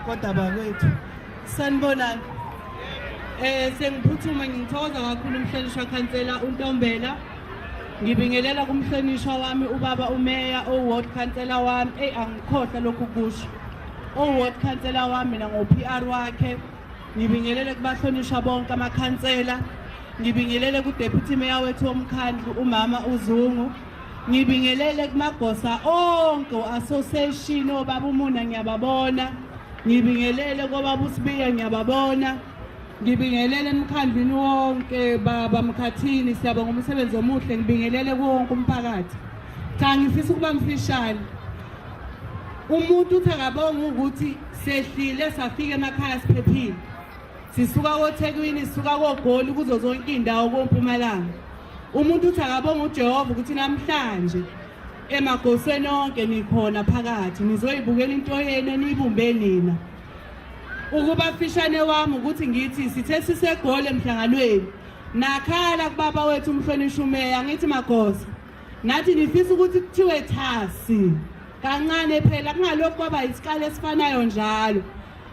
Kodwa bakwethu, sanibonani. Sengiphuthuma, ngithokoza kakhulu umhlonishwa khansela uNtombela. Ngibingelela kumhlonishwa wami ubaba umeya, o-ward khansela wami. Eyi, angikhohlwa lokhu kusho. O-ward khansela wami mina ngo-PR wakhe. Ngibingelele kubahlonishwa bonke amakhansela. Ngibingelele ku-deputy mayor wethu womkhandlu umama uZungu. Ngibingelele kumagosa onke o-association, obaba uMuna ngiyababona. Ngibingelele kobaba uSibiya ngiyababona. Ngibingelele emkhandlwini wonke, baba Mkhathini, siyabonga umsebenzi omuhle. Ngibingelele kuwo wonke umphakathi. Cha, ngifisa ukuba mfishane. Umuntu uthi akabonga ukuthi sehlile safika emakhaya siphephile. Sisuka koThekwini, sisuka koGoli, kuzo zonke iy'ndawo koMpumalanga. Umuntu uthi akabonga uJehova ukuthi namhlanje emagoseni onke nikhona phakathi, nizoyibukela into yenu eniyibumbe nina. Ukuba fishane wami ukuthi ngithi sithe siseGoli emhlanganweni, nakhala kubaba wethu umhlonishwa umeya, ngithi magosa, nathi nifisa ukuthi kuthiwe thasi kancane phela, kungalokhu kwaba isikali esifanayo njalo.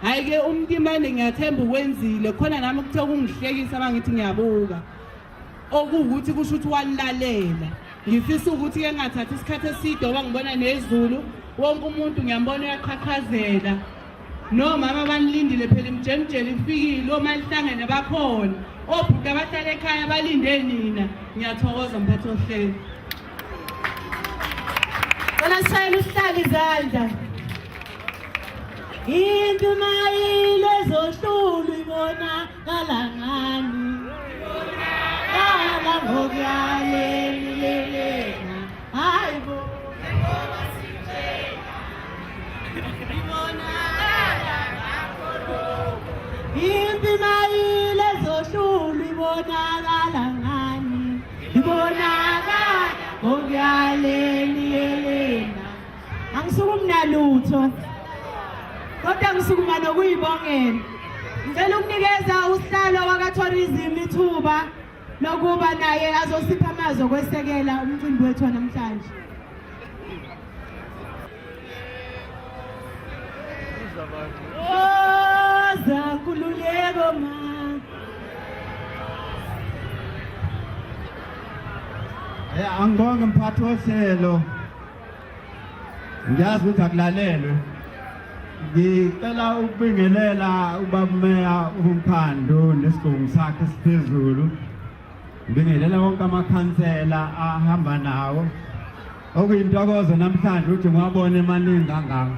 Hhayi-ke uMntimande ngiyathemba ukwenzile khona, nami kuthe ukungihlekisa uma ngithi ngiyabuka, okuwukuthi kusho ukuthi wanilalela. Ngifisa ukuthi-ke ngingathathi isikhathi eside ngoba ngibona nezulu, wonke umuntu ngiyambona uyaqhaqhazela. Nomama banilindile phela, imjemjele ifikile, omalihlangene bakhona, obhuti abahlala ekhaya balinde nina. Ngiyathokoza mphathi ohlelo. Cela sishayele usihlalo izandla. Into mayile zohlulu ibonakala ngani? Ibonakala ngokuyalelelena. Hayi bo. Impi mayile zohlulu ibonakala ngani? Ibonakala ngokuyalelelena. Angisukumi nalutho, kodwa ngisukuma nokuyibongela. Ngicela ukunikeza usihlalo waka-tourism ithuba lokuba naye azosipha amazwi okwesekela umcimbi wethu wanamhlanje. Woza Nkululeko ma. Angibonge mphathi wohlelo. Ngiyazi ukuthi akulalelwe. Ngicela ukubingelela ubaba meya umkhandlu nesigungu sakhe esiphezulu. Ngibingelela wonke amakhansela ahamba nawo. Okuyintokozo namhlanje ukuthi ngiwabone emaningi kangaka.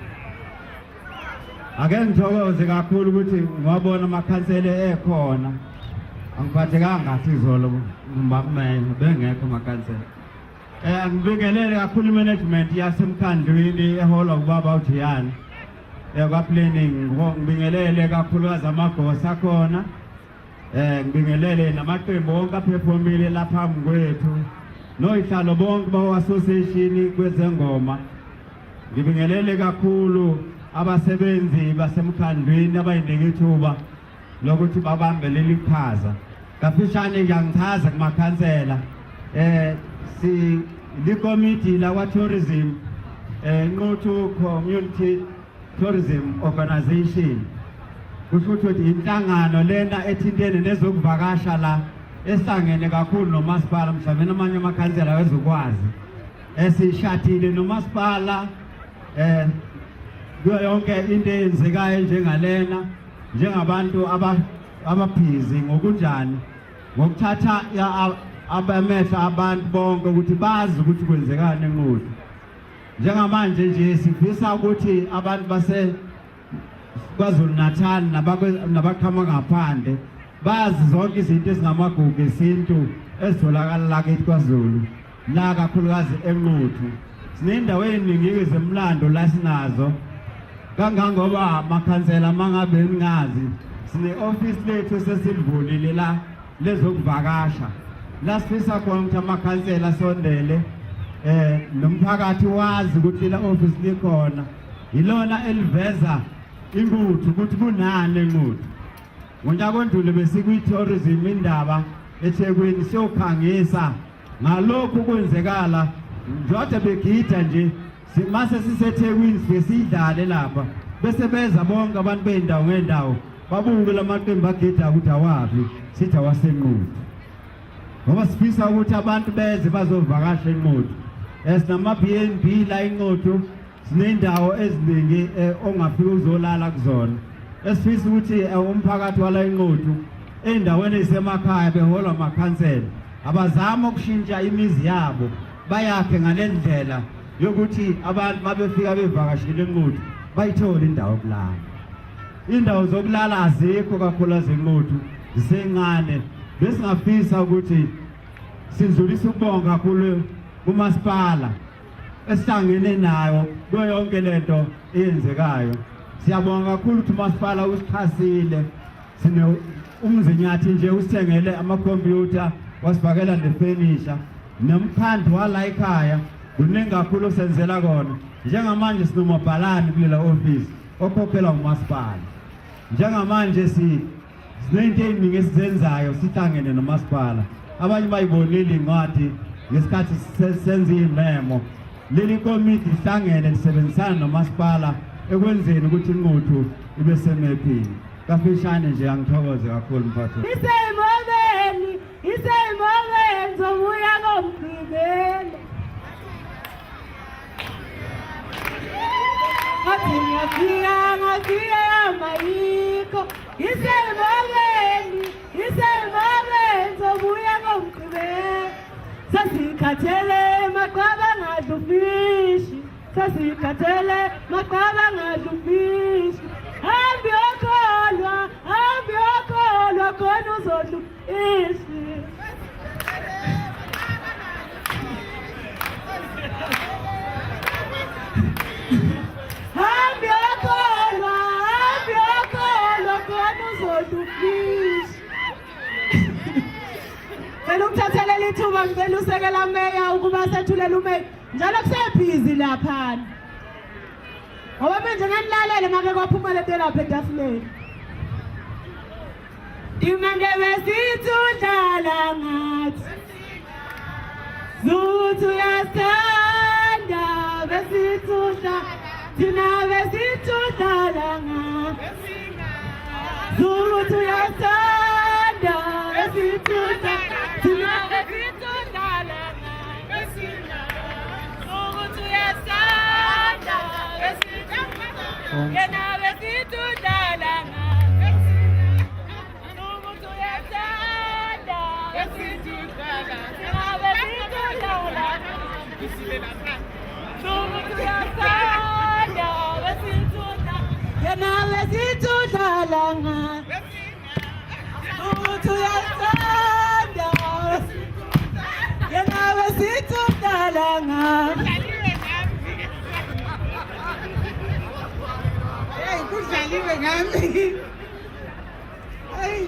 Ake ngithokoze kakhulu ukuthi ngiwabona amakhansela ekhona. Angiphathekanga kahle izolo ubaba meya bengekho amakhansela. Ngibingelele kakhulu i-management yasemkhandlwini eholwa ubaba uJiyane kwa-planning. Ngibingelele kakhulukazi amagosa akhona, ngibingelele namaqembu wonke aphefomile lapha phambi kwethu, noyihlalo bonke bawo-association kwezengoma. Ngibingelele kakhulu abasebenzi basemkhandlwini abayinika ithuba lokuthi babambe leli qhaza. Kafishane ngiyangichaza kumakhansela, si likomiti lakwa tourism, Nquthu Community Tourism Organization, kusho ukuthi inhlangano lena ethintene nezokuvakasha la ehlangene kakhulu nomasipala, mhlawumbe namanye amakhansela wezokwazi esishadile nomasipala kuyo yonke into eyenzekayo njengalena, njengabantu ababhizi ngokunjani ngokuthatha abamehlo abantu bonke ukuthi bazi ukuthi kwenzekani eNquthu. Njengamanje nje sifisa ukuthi abantu base KwaZulu Natal nabaqhamuka ngaphandle bazi zonke izinto ezingamagugu esintu ezitholakala la kithi KwaZulu, la kakhulukazi eNquthu. Sinendawo eziningi zemlando la sinazo, kangangoba makhansela mangabe ningazi, sine-ofisi lethu esesilivulile la lezokuvakasha, la sifisa khona ukuthi amakhansela asondele nomphakathi wazi ukuthi la ofisi likhona, yilona eliveza iNquthu ukuthi kunani eNquthu. Ngonyaka ondlule besikwi-tourism indaba eThekwini siyokhangisa ngalokhu kwenzekala njengoba begida nje, mase siseThekwini sifike siyidlale lapha. Bese beza bonke abantu bey'ndawo ngey'ndawo babuke la maqembu agidayo ukuthi awaphi, sithi awaseNquthu. Ngoba sifisa ukuthi abantu beze bazovakasha eNquthu. Sinama-B&B la eNquthu, siney'ndawo eziningi ongafika uzolala kuzona. Esifisa ukuthi umphakathi wala eNquthu ey'ndaweni ey'semakhaya beholwa amakhansela abazame ukushintsha imizi yabo bayakhe ngale ndlela yokuthi abantu mabefika bevakashile eNquthu bayithole indawo yokulala. Indawo zokulala azikho kakhulu eziNquthu, zisencane. Besingafisa ukuthi sidlulise ukubonga kakhulu kumasipala esihlangene nayo kuyo yonke lento eyenzekayo. Siyabonga kakhulu ukuthi umasipala usixhasile. Sine uMzinyathi nje usithengele amakhompyutha wasifakela nefenisha nomkhandlu wala ekhaya kuningi kakhulu osenzela kona. Njengamanje sinomabhalani kulela office okhokhelwa umasipala. Njengamanje si sinento eziningi esizenzayo sihlangene nomasipala. Abanye bayibonile incwadi ngesikhathi senza iy'memo. Leli komidi lihlangene lisebenzisana nomasipala ekwenzeni ukuthi iNquthu ibe semephini. Kafishane nje angithokoze kakhulu mphathi. Isemobeni, isemobeni zobuya ngomgqibelo. Ngathi ngiyafika, ngafika yamayikho. Isemobeni, isemobeni zobuya ngomgqibelo. Sesikhathele maqaba ngadla ufishi. Sesikhathele maqaba ngadla ufishi. Hambi okholwa, hambi okholwa khona uzodla ufishi. Hambi okholwa, hambi okholwa khona uzodla ufishi. Cela ukuthathela lithuba ngicela usekela meya ukuba sethulele umeya. Njalo kusebhizi laphana. Ngoba manje nganilalele make kwaphuma lento lapha etafuleni. Imande besithi udlala ngathi. Zuthu uyasithanda besithi udlala thina besithi udlala ngathi. Zuthu uyasithanda besithi udlala thina besithi udlala ngathi. Zuthu uyasithanda besithi yena besithi udlala ngathi. Zuthu uyasithanda besithi udlala thina besithi udlala ngathi. Zuthu uyasithanda besithi udlala yena besithi udlala ngathi. Uthi uyathanda yena besithi udlala ngathi. Hey, kudlaliwe ngami. Hey.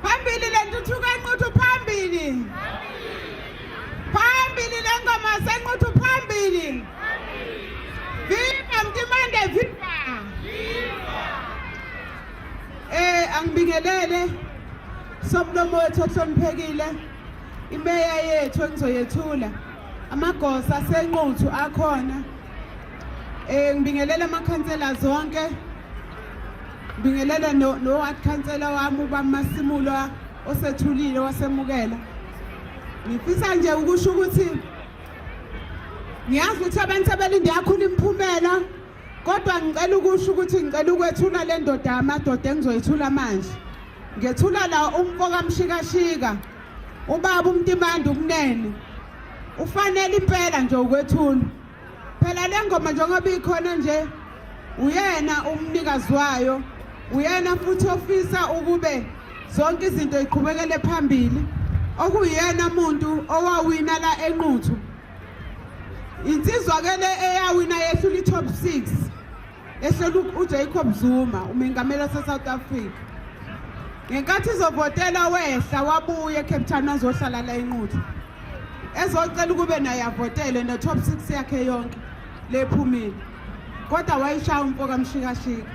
Phambili le ntuthuko eNquthu phambili. Phambili le ngoma seNquthu phambili. Viva Mtimande viva. Eh angibingelele somlomo wethu ohloniphekile imeya yethu engizoyethula amagosa aseNquthu akhona eh ngibingelela amakhansela zonke ngibingelela no no ward councillor wami uba Masimulwa osethulile wasemukela ngifisa nje ukusho ukuthi ngiyazi ukuthi abantu sebelinde kakhulu imiphumela kodwa ngicela ukusho ukuthi ngicela ukwethula le ndoda yamadoda engizoyithula manje ngethula la umfo kaMshikashika ubaba uMtimande ukunene ufanele impela nje ukwethula phela le ngoma njengoba ikhona nje uyena umnikazi wayo uyena futhi ofisa ukube zonke izinto iqhubekele phambili okuyena muntu owawina la eNquthu insizwa ke le eyawina yehlula i-top 6 ehlula uJacob Zuma umengameli wase-South Africa ngenkathi izovotela wehla wabuya eCape Town azohlala la eNquthu ezocela ukube naye avotele no-top 6 yakhe yonke lephumile kodwa wayishaya umfo kaMshikashika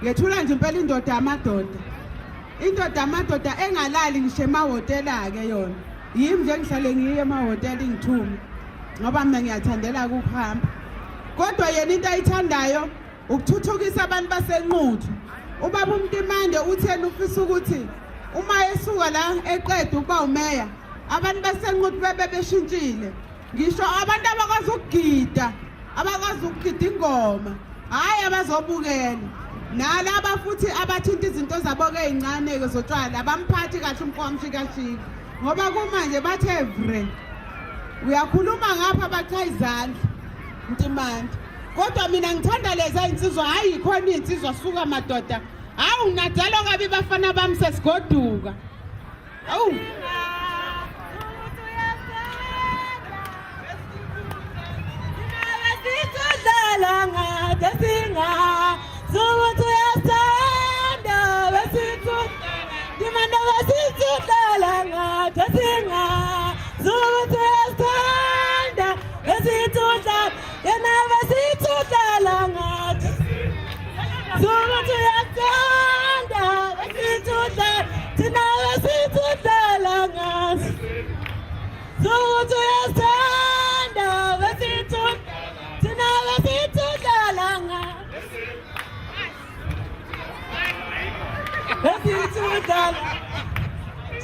ngethula nje impela indoda yamadoda indoda yamadoda engalali ngisho emahhotela-ke yona yimi nje ngihlale ngiye emahhotela ingithume. Ngoba mina ngiyathandela ukuhamba. Kodwa yena into ayithandayo ukuthuthukisa abantu baseNquthu. Ubaba uMntimande uthena ufisa ukuthi uma esuka la eqeda ukuba umeya abantu baseNquthu bebe beshintshile. Ngisho abantu abakwazi ukugida, abakwazi ukugida ingoma, hhayi abazobukela. Nalaba futhi abathinta izinto zabo-ke ey'ncane-ke zotshwala abamphathi kahle umfowamshikashika ngoba kumanje bathe vre uyakhuluma ngapha bacha izandla Ntimande. Kodwa mina ngithanda lezi insizwa, hayi ikhona insizwa suka madoda. Hawu nginadalo kabi bafana bami sesigoduka. Awu.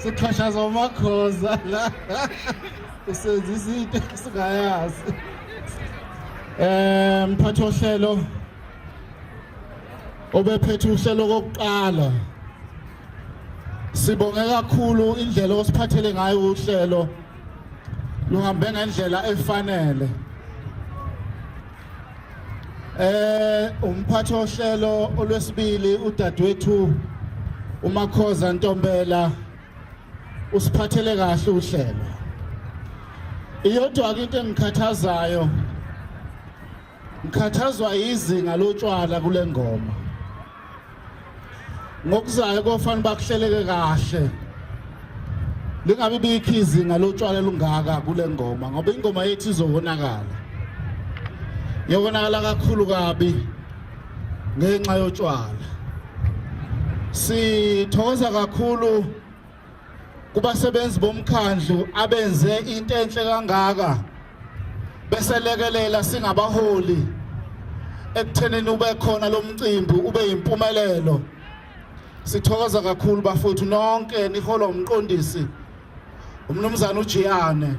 Siqhashaza umakhoza la. Usenzisa into singayazi. Mphathi ohlelo obephethe uhlelo kokuqala. Sibonge kakhulu indlela osiphathele ngayo uhlelo. Luhambe ngendlela efanele. Umphathi ohlelo olwesibili udadewethu uMakhoza Ntombela usiphathele kahle uhlelo. Iyodwa ke into engikhathazayo, ngikhathazwa izinga lotshwala kule ngoma. Ngokuzayo kofanele bakuhleleke kahle, lingabe bikho izinga lotshwala lungaka kule ngoma, ngoba ingoma yethu izobonakala, yobonakala kakhulu kabi ngenxa yotshwala. Sithokoza kakhulu kubasebenzi bomkhandlu abenze into enhle kangaka, beselekelela singabaholi ekuthenini ube khona lo mcimbi ube yimpumelelo. Sithokoza kakhulu bafowethu nonke niholwa umqondisi umnumzana uJiyane.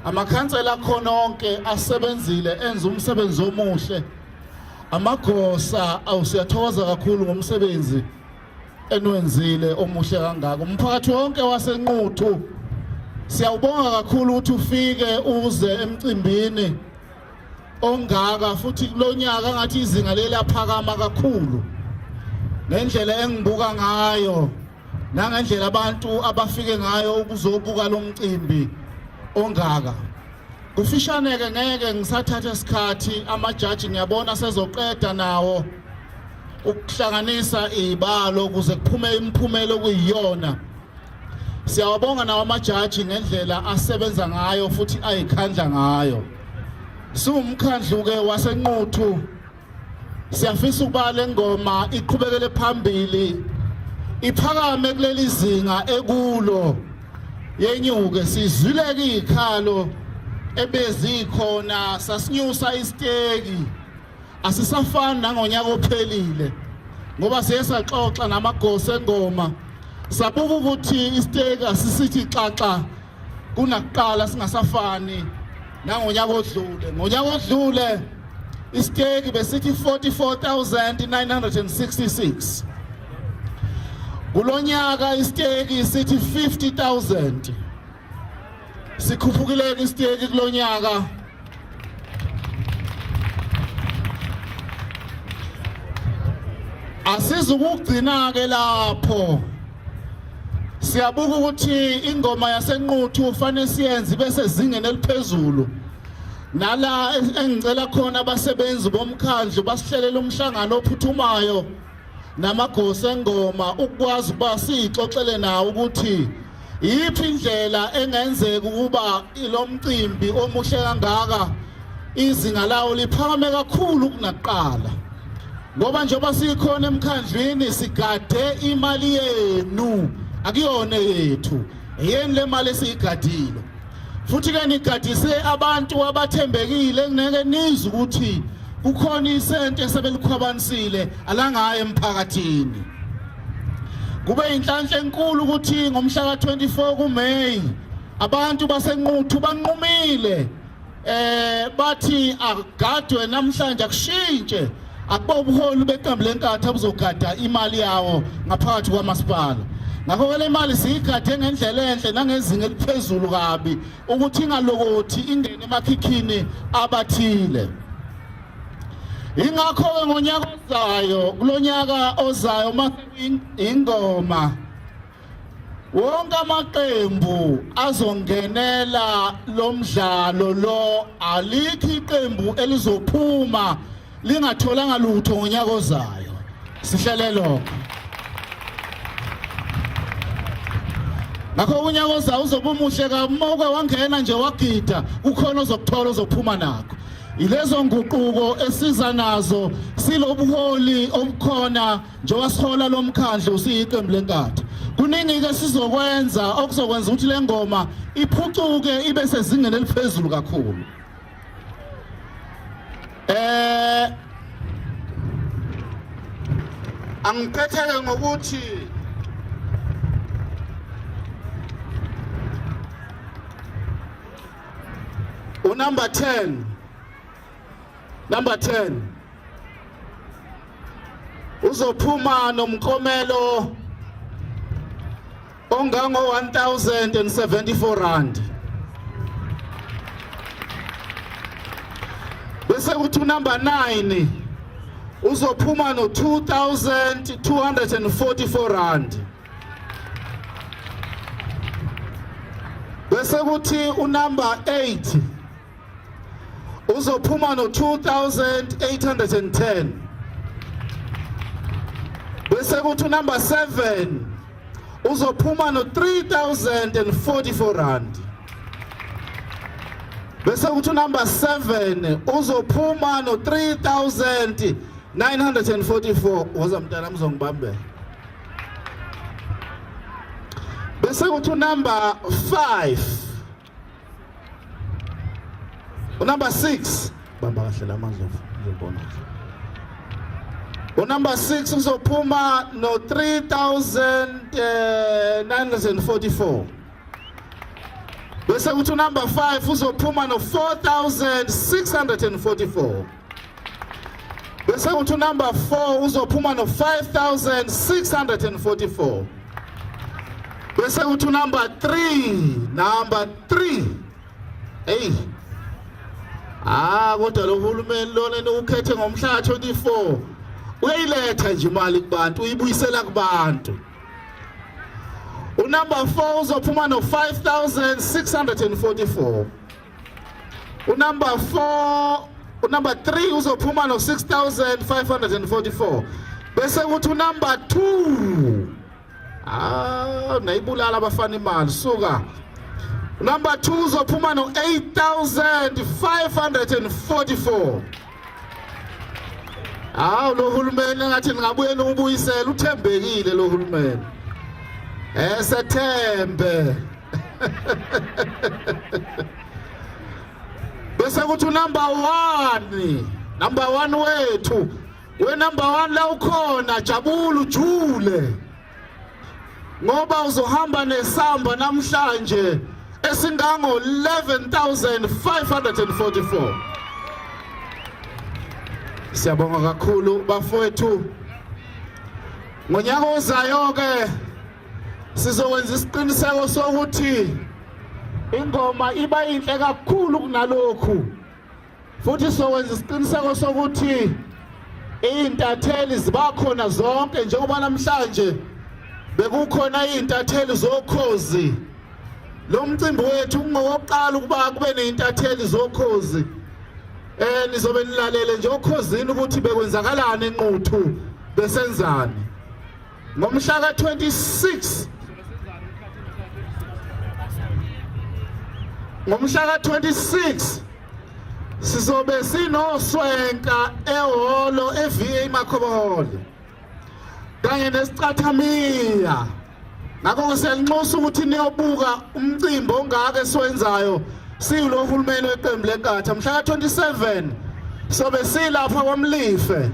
Amakhansela akhona onke asebenzile enza umsebenzi omuhle. Amagosa awusiyathokoza kakhulu ngomsebenzi eniwenzile omuhle kangaka. Umphakathi wonke waseNquthu siyawubonga kakhulu ukuthi ufike uze emcimbini ongaka, futhi kulonyaka ngathi izinga leli aphakama kakhulu ngendlela engibuka ngayo nangendlela abantu abafike ngayo ukuzobuka lo mcimbi ongaka. Kufishane-ke, ngeke ngisathatha isikhathi. Amajaji ngiyabona sezoqeda nawo ukuhlanganisa izibalo ukuze kuphume imiphumela okuyiyona. Siyawabonga nawo amajaji ngendlela asebenza ngayo futhi ayikhandla ngayo. Siwumkhandlu-ke waseNquthu siyafisa ukuba le ngoma iqhubekele phambili, iphakame kuleli zinga ekulo, yenyuke. Sizwileke izikhalo ebezikhona, sasinyusa isiteki, asisafani nangonyaka ophelile, ngoba siye saxoxa namagosa engoma sabuka ukuthi isiteki asisithi xaxa kunakuqala, singasafani nangonyaka odlule. Ngonyaka odlule isiteki besithi 44966, kulonyaka isiteki sithi 50000. Sikhuphukile isiteki kulonyaka. Asizukugcina ke lapho, siyabuka ukuthi ingoma yaseNquthu fanele siyenze bese zingeni eliphezulu. Nala engicela khona abasebenzi bomkhandlu basihlelele umhlangano ophuthumayo namagosa engoma ukwazi ukuba siyixoxele nawo ukuthi iyiphi indlela engenzeka ukuba lo mcimbi omuhle kangaka izinga lawo liphakame kakhulu kunakuqala, ngoba njengoba sikhona emkhandlwini sigade imali yenu, akuyona yethu, yeni le mali esiyigadile. Futhi ke nigadise abantu abathembekile ngeke nizwe ukuthi kukhona isente esebelikhwabanisile alangaye emphakathini. Kube inhlanhla enkulu ukuthi ngomhla ka-24 kuMay abantu baseNquthu banqumile bathi akugadwe namhlanje, akushintshe, akuba ubuholi beqembu leNkatha buzogada imali yawo ngaphakathi kwamasipala. Ngakho-ke le mali siyigade ngendlela enhle nangezinga eliphezulu kabi ukuthi ingalokothi ingene emakhikhini abathile. Ingakho-ke ngonyaka ozayo, kulonyaka ozayo uma ingoma, wonke amaqembu azongenela lo mdlalo lo, alikho iqembu elizophuma lingatholanga lutho ngonyaka ozayo. Sihlele lokho. Ngakho unyaka ozayo uzobe umuhle kabi, uma uke wangena nje wagida, kukhona ozokuthola ozophuma nakho. Ilezo nguquko esiza nazo silobuholi obukhona njengoba sihola lo mkhandlu siyiqembu leNkatha. Kuningi-ke sizokwenza okuzokwenza ukuthi le ngoma iphucuke ibe sezingeni eliphezulu kakhulu. Angiphetheke ngokuthi unumber 10, number 10 uzophuma nomklomelo ongango 1074 rand, bese kuthi unumber 9 uzophuma no 2244 rand, bese kuthi unumber 8 uzophuma no 2810, bese kuthi unumber 7 uzophuma no 3044 rand, bese kuthi unumber 7 uzophuma no 3944. Woza mntana, mzongibambela. Bese kuthi unumber 5, unumber 6, bamba kahle la mandlovu, ngizobona. Unumber 6 uzophuma no 3944, bese kuthi unumber 5 uzophuma no 4644, bese kuthi unumber 4 uzophuma no 5644, bese kuthi unumber 3, number 3, hey, ah, kodwa lo hulumeni lona niwukhethe ngomhla 24 uyayiletha nje imali kubantu, uyibuyisela kubantu. Unumber 4 uzophuma no 5644, unumber 4, unumber 3 uzophuma no 6544, bese kuthi unumber 2, ah, nayibulala abafana imali suka, number 2 uzophuma no 8544. Hawu, lo hulumeni engathi ningabuye niwubuyisele, uthembekile lo hulumeni. Sethembe. Bese kuthi number 1, number 1 wethu, we number 1 la ukhona, jabula ujule. Ngoba uzohamba nesamba namhlanje esingango 11544. Siyabonga kakhulu bafowethu. Ngonyaka ozayo ke sizokwenza isiqiniseko sokuthi ingoma iba inhle kakhulu kunalokhu, futhi sizokwenza isiqiniseko sokuthi iy'ntatheli ziba khona zonke, njengoba namhlanje bekukhona iy'ntatheli zokhozi. Lo mcimbi wethu kungowokuqala ukuba kube ney'ntatheli zokhozi. Nizobe nilalele nje okhozini ukuthi bekwenzakalani eNquthu, besenzani ngomhla ka-26, ngomhla ka-26 sizobe sinoswenka ehholo e-VA Makhoba Hall kanye nesicathamiya. Ngakho siyalinxusa ukuthi niyobuka umcimbi ongaka esiwenzayo. Siwulo hulumeni weqembu leNkatha mhla ka-27 sobe silapha kwaMlife.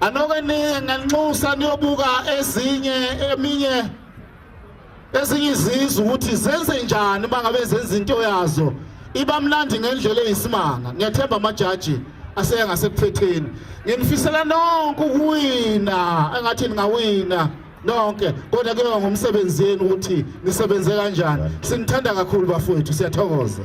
Anoke niye nganxusa niyobuka ezinye eminye ezinye izizwe ukuthi zenze njani uma ngabe zenza into yazo iba mnandi ngendlela eyisimanga. Ngiyathemba amajaji aseya ngasekuphetheni. Nginifisela nonke ukuwina, engathi ningawina nonke, kodwa kuyoba ngomsebenzi yenu ukuthi nisebenze kanjani. Sinithanda kakhulu bafowethu, siyathokoza.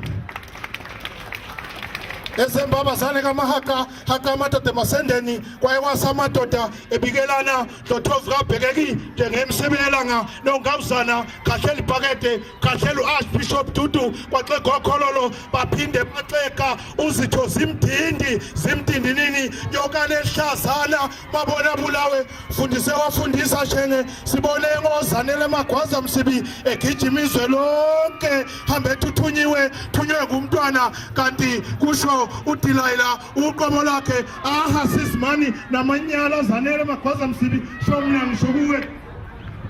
Ezembabazane kamahaqa haqa amadoda emasendeni kwaye kwasa amadoda ebikelana dlothovu kabhekeki njengemsebelanga nongabuzana khahlela ibhakede khahlela u-archbishop Tutu kwaxegokhololo baphinde baxega uzitho zimdindi zimdindi nini yokane ehlazana babona bulawe fundise wafundisa shenge sibone ngozanele magwaza msibi egijima izwe lonke hambe ethuthunyiwe thunywe ngumntwana kanti kusho uDilayila uqobo lakhe aha sisimani namanyala zanele magwaza msibi sho mina ngisho kuwe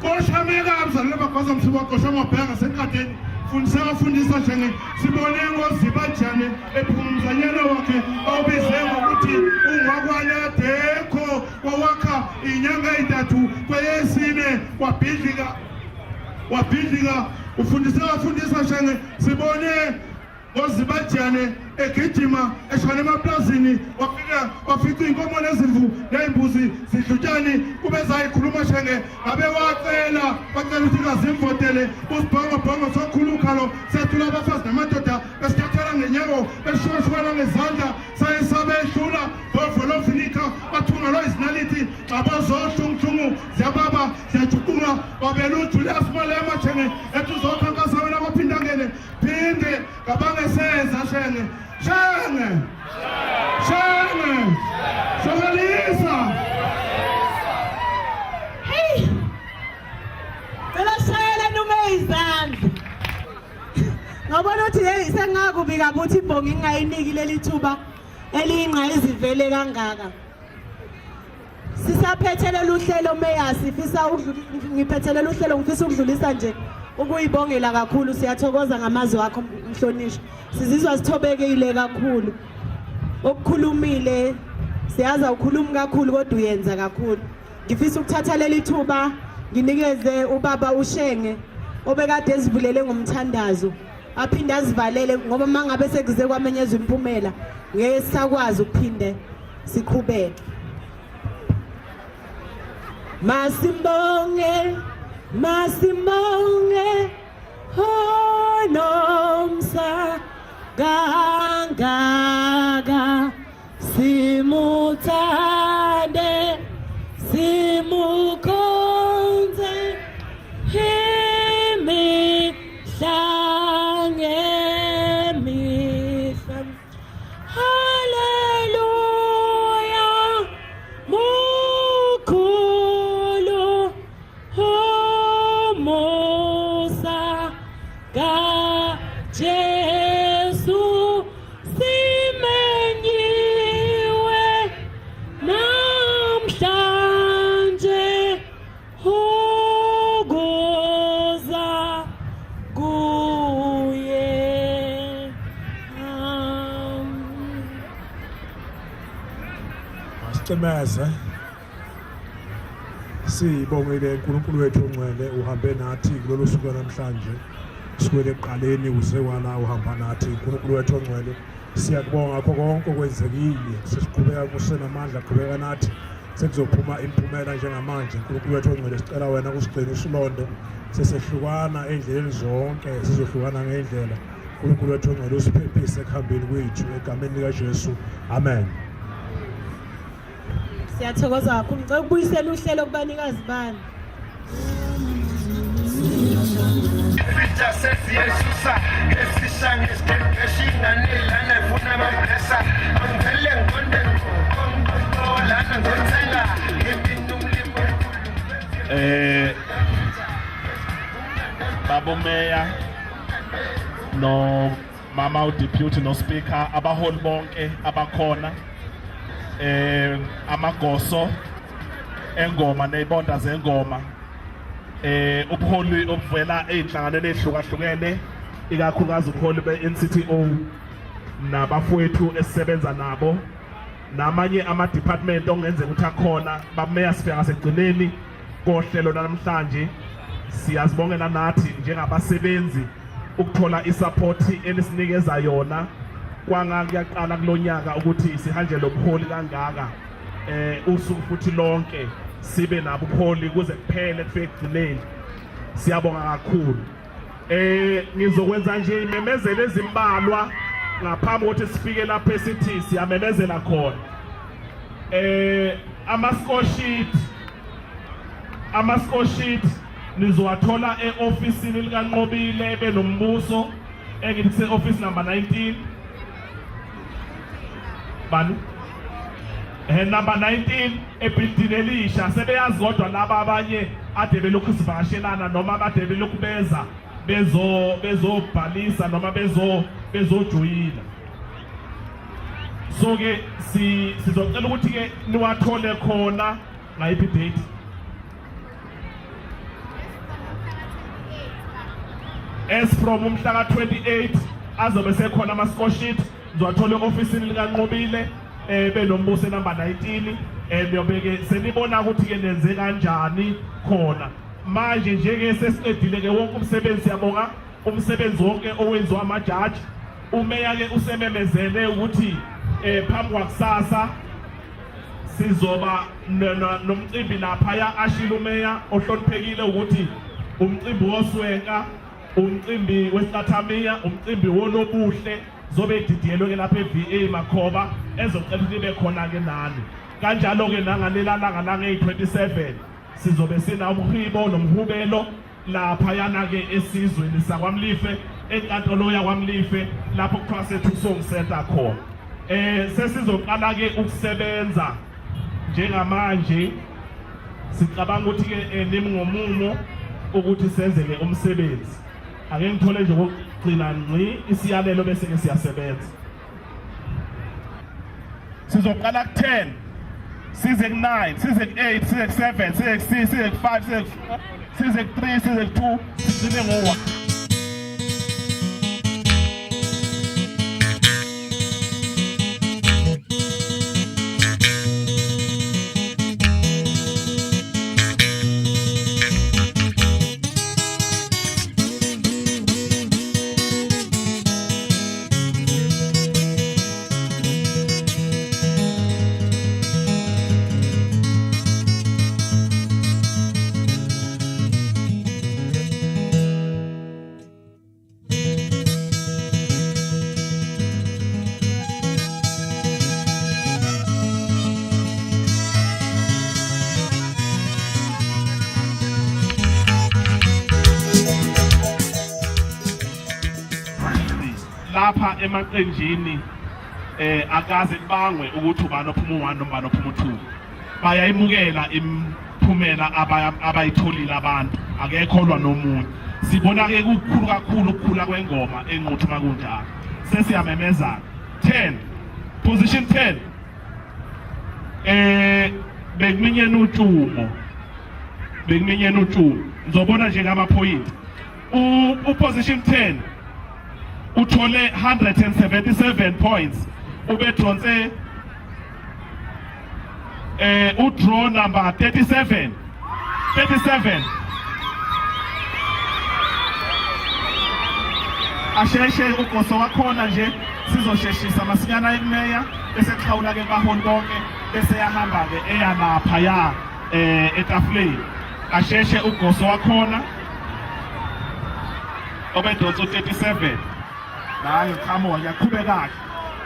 koshameka mzalele magwaza msibi waqosha amabheka ngasenkadeni fundisa wafundisa shenge sibone ngozibajane ephuma umzanyana wakhe awubize ngokuthi ungwakwanadekho wawakha inyanga eyintathu kweyesine wabhidlika wabhidlika ufundise wafundisa shenge sibone ngozibajane egijima eshona emaplazini wafika wafica iy'nkomo nezimvu ney'mbuzi zidlutshani kube zayikhuluma shenge ngabe wacela wacela ukuthi kazimvotele usibhongobhongo sokhulu ukhalo sethula abafazi namadoda besithathela ngenyawo beshuwashuwana ngezandla saye sabehlula bovolofinika bathungelwa izinaliti xabazohlunguhlungu ziyababa ziyajuqunga babela ujulius malema shenge ethi uzokhankasa wena kwaphindangene phinde ngabangeseza shenge shenge shenge shokalisa. Hey! Cela shayela noma izandla. Ngabona ukuthi hey sengakubi kabi ukuthi imbongi ingayiniki leli thuba eliyingqayizivele kangaka. Sisaphethe lolu hlelo meya sifisa ngiphethe lolu hlelo ngifisa ukudlulisa nje ukuyibongela kakhulu siyathokoza ngamazwi akho mhlonishwa. Sizizwa sithobekile kakhulu. Okukhulumile siyazi awukhulumi kakhulu kodwa uyenza kakhulu. Ngifisa ukuthatha leli thuba nginikeze ubaba uShenge obekade ezivulele ngomthandazo aphinde azivalele ngoba uma ngabe sekuze kwamenyezwa imiphumela ngeke sisakwazi ukuphinde siqhubeke. Masimbonge, masimbonge onomsa kangaka simuthande simukhonze imihla ngemihla. Haleluya mukhulu umusa kaJesu simenyiwe namhlanje ukuza kuye. Masicimeze sibongile uNkulunkulu wethu ongcwele uhambe nathi kulolu suku namhlanje kusukela ekuqaleni uze wala uhamba nathi uNkulunkulu wethu ongcwele siyakubonga ngakho konke okwenzekile sesiqhubeka kusenamandla qhubeka nathi sekuzophuma imiphumela njengamanje uNkulunkulu wethu ongcwele sicela wena usigcine usilonde sesehlukana endleleni zonke sizohlukana ngendlela uNkulunkulu wethu ongcwele usiphephise ekuhambeni kwethu egameni likaJesu amen. Siyathokoza kakhulu. Ngicela ukubuyisela uhlelo kubanikazi bani. Isitsha sesiyesusa esisha ngesideshingane lana ifuna amaphesa angivele ngiqonde ngqo lana ngizothenga ngibina umlimo Baba uMeya no mama uDeputy no Speaker abaholi bonke abakhona amagoso engoma nezibonda zengoma ubuholi obuvela ezinhlanganweni ezihlukahlukene. Ikakhulukazi ubuholi be-NCTO nabafowethu esisebenza nabo namanye ama-department okungenzeka ukuthi akhona. Bameya, sifika ngasekugcineni kohlelo namhlanje. Siyazibongela nathi njengabasebenzi ukuthola isupport enisinikeza yona. Kwanga kuyaqala kulonyaka ukuthi sihanjelwe ubuholi kangaka, usuku futhi lonke sibe nabo ubuholi kuze kuphele, kufike ekugcineni. Siyabonga kakhulu. Ngizokwenza nje imemezelo ezimbalwa ngaphambi kokuthi sifike lapho esithi siyamemezela khona. Ama score sheet nizowathola e-ofisini likaNqobile benombuso, engithi kuse-office number 19 bani, number 19 ebhilidini elisha. Sebeyazi kodwa laba abanye ade belokhu sivakashelana noma bade belokhu beza bezobhalisa noma bezojoyina. So ke sizocela ukuthi ke niwathole khona. Ngayiphi date? As from umhla ka-28 azobe sekhona ama-score sheet, nizowathola e-ofisini likaNqobile benombuso number 19. Niyobe ke senibona ukuthi ke nenze kanjani khona manje. Nje-ke sesiqedile ke wonke umsebenzi. Siyabonga umsebenzi wonke owenziwa amajaji. Umeya ke usememezele ukuthi phambi kwakusasa sizoba nomcimbi laphaya. Ashilo umeya ohloniphekile ukuthi umcimbi woswenka, umcimbi wesicathamiya, umcimbi wonobuhle zobe ididiyelwe ke lapha e-VA Makhoba, ezocela ukuthi ibe khona ke nani. Kanjalo ke nangalela langa lange-27 sizobe sina umhibo nomhubelo laphayana ke esizweni sakwaMlife, enkantolo yakwaMlife, lapho kuthiwa seThusong Center khona. Sesizoqala ke ukusebenza njengamanje. Sicabanga ukuthi ke nimi ngomumo ukuthi senze ke umsebenzi. Ake ngithole nje ukugcina ngci isiyalelo bese ke siyasebenza. Sizoqala ku-10, size ku-9, size ku-8, size ku-7, size ku-6, size ku-5, size ku-4, size ku-3, size ku-2, sigcine ngo-1. Lapha emaqenjini akaze kubangwe ukuthi ubani ophuma u1 noma ubani ophuma u2. Bayayimukela imiphumela abayitholile abantu, akekho olwa nomunye. Sibona ke kukhulu kakhulu ukukhula kwengoma eNquthu. Makunjalo sesiyamemezana. 10, position 10, bekuminyene utshumo, bekuminyene utshumo. Ngizobona nje ngamaphoyinti. U position 10 uthole 177 points, ubedonse udraw number 37, 37. Asheshe ugoso wakhona nje, sizosheshisa masinyana ekumeya bese xhawula ke baholi bonke, bese yahamba ke eya lapha ya etafuleni. Asheshe ugoso wakhona obedonsa u-37 naye qhamuka. Ngiyaqhubeka-ke,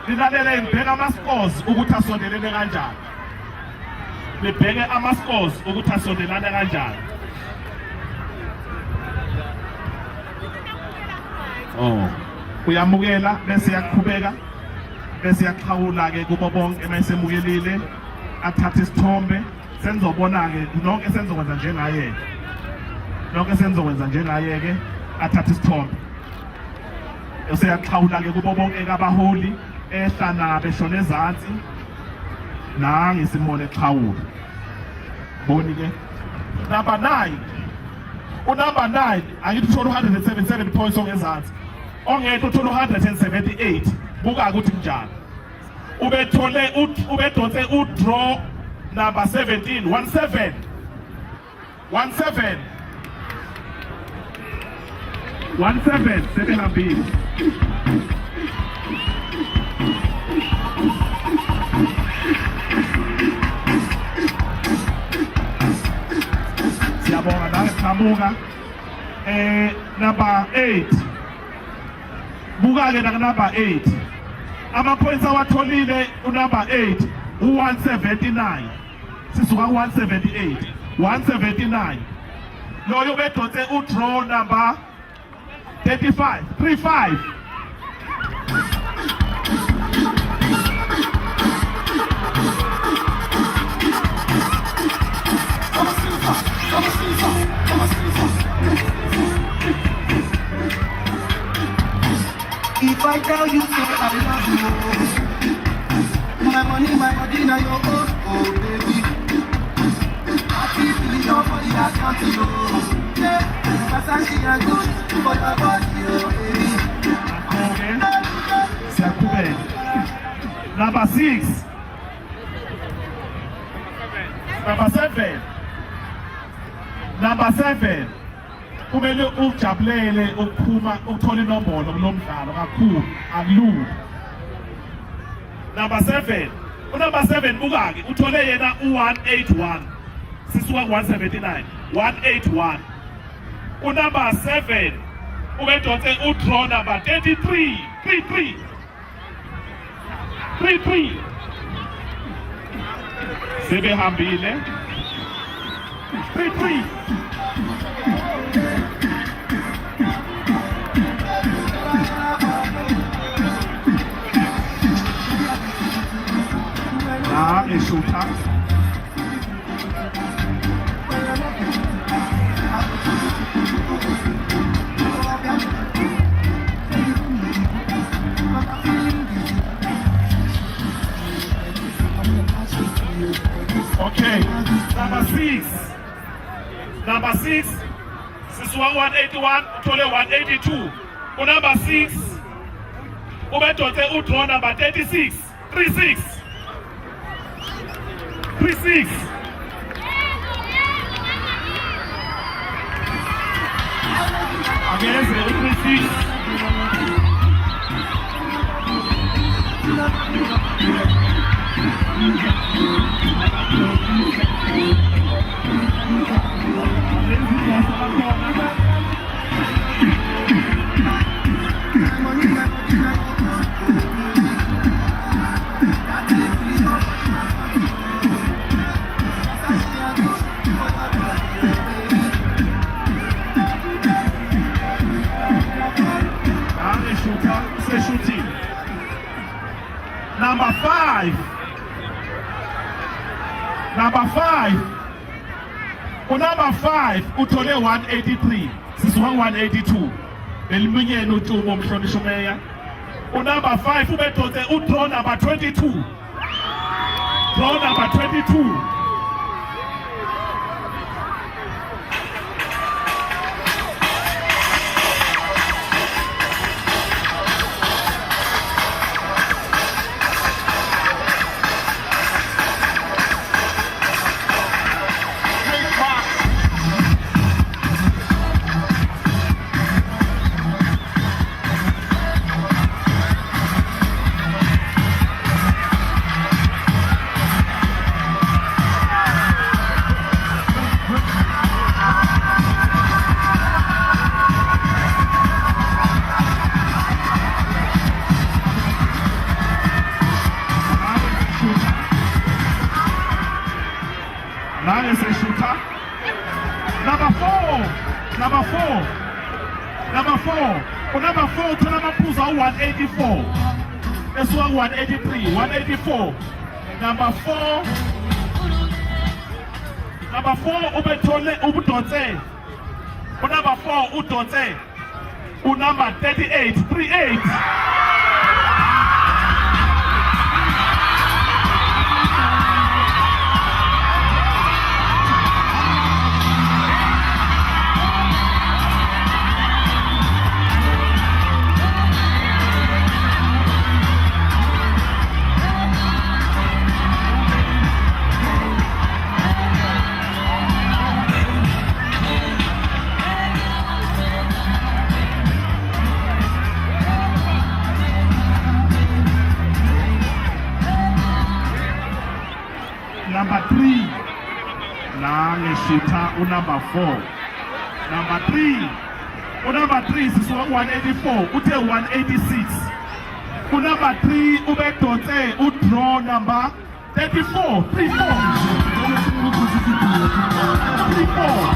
nilalele, ngibheka ama-scores ukuthi asondelene kanjani. Nibheke ama-scores ukuthi asondelane kanjani. Oh, uyamukela bese yaqhubeka, bese yaxhawula-ke kubo bonke. Mayesemukelile athathe isithombe. Senizobona-ke nonke, senizokwenza njengaye-ke, nonke senizokwenza njengaye-ke. Athathe isithombe, useyaxhawula-ke kubo bonke abaholi, ehla nabo eshona ezansi. Nangi simone exhawula. Boni ke number 9, unumber 9 angithi uthola 177 points ongezansi. Ongekho uthola u-178. Buka ukuthi kunjani. Ubethole ubedonse u-draw number 17 17 17 17 sebehambile. Siyabonga nawe qhamuka. Number 8. Buka ke na number 8. Ama points awatholile u number 8 u179. Sisuka ku 178. 179. Loyo bedonse u draw number 35 35. If I tell you say I love you, my money, my body, now your own, oh baby. I feel your body, I can't you. Yeah, Versace and Gucci for your body, oh baby. Okay. Siyaqhubeka. Number 6. Number 7. Number 7. Kumele ujabulele ukuphuma ukuthola inombolo kulomdlalo kakhulu akulula. Number 7. Unumber 7 buka ke uthole yena u181. Sisuka ku179. 181. Unumber 7 ubedonse udraw number 33 33 33. Sebehambile 33. La eshutha. Okay, number 6. Number 6. Sisuka 181 uthole 182. Unumber 6 ubedonse udraw number 36 36 36. Akeze u-36. Eshutha useshuthile. Number 5. Number 5. Unumber 5 uthole 183. Sisuka 182. Eliminyeni uTumo umhlonishwa umeya. Unumber 5 ubedonse udraw number 22. Draw number 22. Naye seshutha. Number 4. Number 4. Number 4. Unumber 4 uthola amaphuzu awu-184. Esuka ku-183, 184. Number 4. Number 4 ubethole ubudonse. Unumber 4 udonse. Unumber 38, 38. Number 3 nangeshutha unumber 4. Number 3 unumber 3 sisuka ku-184 uthe 186. Unumber 3 ubedonse udraw number 34 34 34.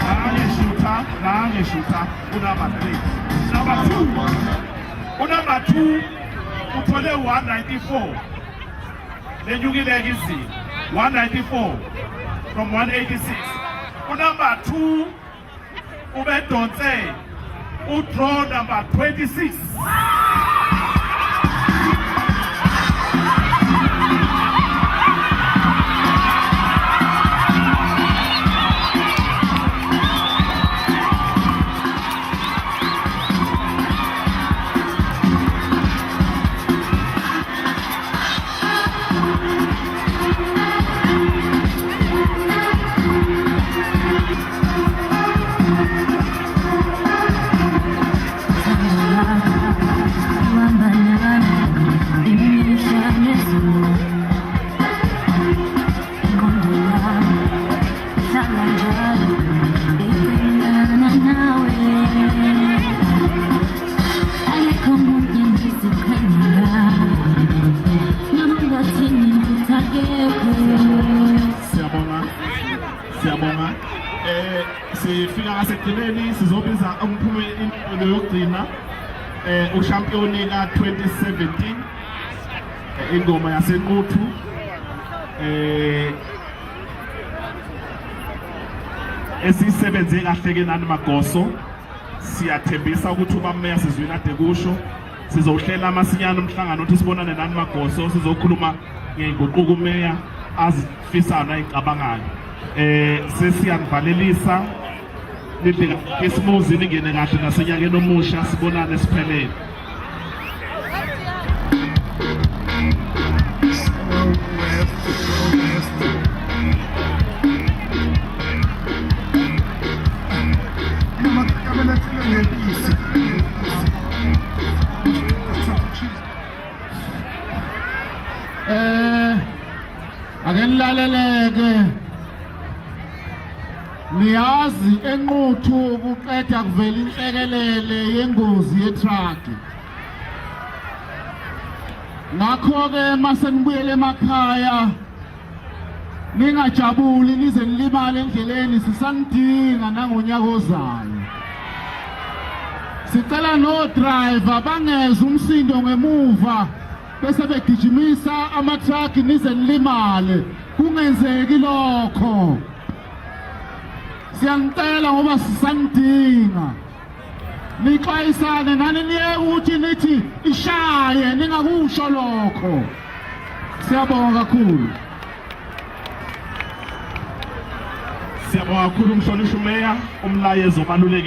Nangeshutha nangeshutha unumber 3. Number 2 unumber 2 uthole 194. Lenyukile izinga 194 from 186. Unumber 2 ubedonse udraw number 26. Siyabonga, siyabonga. Sifika ngasekugcineni, sizobiza umphumela yokugcina, ushampiyoni ka-2017, ingoma yaseNquthu, esisebenze kahle ke nani magoso. Siyathembisa ukuthi uba meya sizwile ade kusho, sizowuhlela masinyane umhlangano ukuthi sibonane nani magoso, sizokhuluma ngey'nguquko umeya azifisayo nayicabangayo. Sesiyanivalelisa, nidle isimuzi, ningene kahle nasenyakeni omusha, sibonane siphelele. Ake nilaleleke, niyazi eNquthu kuqeda kuvela inhlekelele yengozi yetruck. Ngakho-ke mase nibuyele emakhaya ningajabuli nize nilimale endleleni, sisanidinga nangonyaka ozayo. Sicela no-driver bangeza umsindo ngemuva bese begijimisa ama-truck nize nilimale, kungenzeki lokho. Siyanicela ngoba sisanidinga, nixwayisane nani, niyeke ukuthi nithi ishaye, ningakusho lokho. Siyabonga kakhulu. Siyabonga kakhulu mhlonishwa umeya, umlayezo obaluleke.